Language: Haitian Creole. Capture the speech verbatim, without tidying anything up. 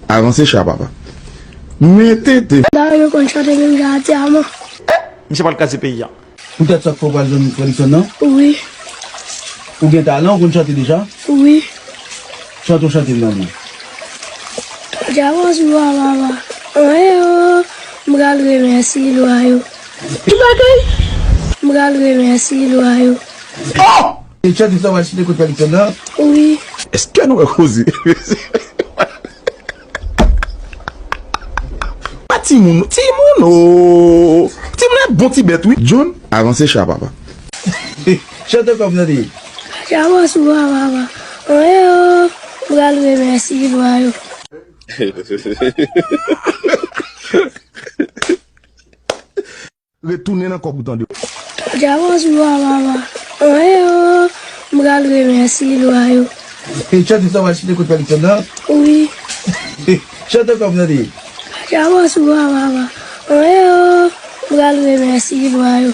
Avanse cha papa. Men tete. Dayè yo konn chante menm jan a Ti Aman. Misye pral kraze peyi a. Poutèt sa k fè w pral jwenn pwodiksyon nan? Wi, Ou gen talan, ou konn chante deja? wi. Chante w chante m tande. Djabon sou papa. Anyen o, m pral remèsye lwa yo. Ki bagay? M pral remèsye lwa yo. E chante sa w pral chante kot pwodiksyon nan? Wi, Èske nou wè koze? Pa timoun, timoun o. Timoun e bon ti bèt wi. John, avanse cha papa. Chante kòm tande. Djabon sou papa. Anyen o, m pral remèsye lwa yo. Retounen nan kòb ou tande. Djabon sou papa. Anyen o, m pral remèsye lwa yo. E chante sa w pral chante kot pwodiksyon nan? Wi, Chante kòm tande. Djabon sou papa. Anyen o, m pral remèsye lwa yo.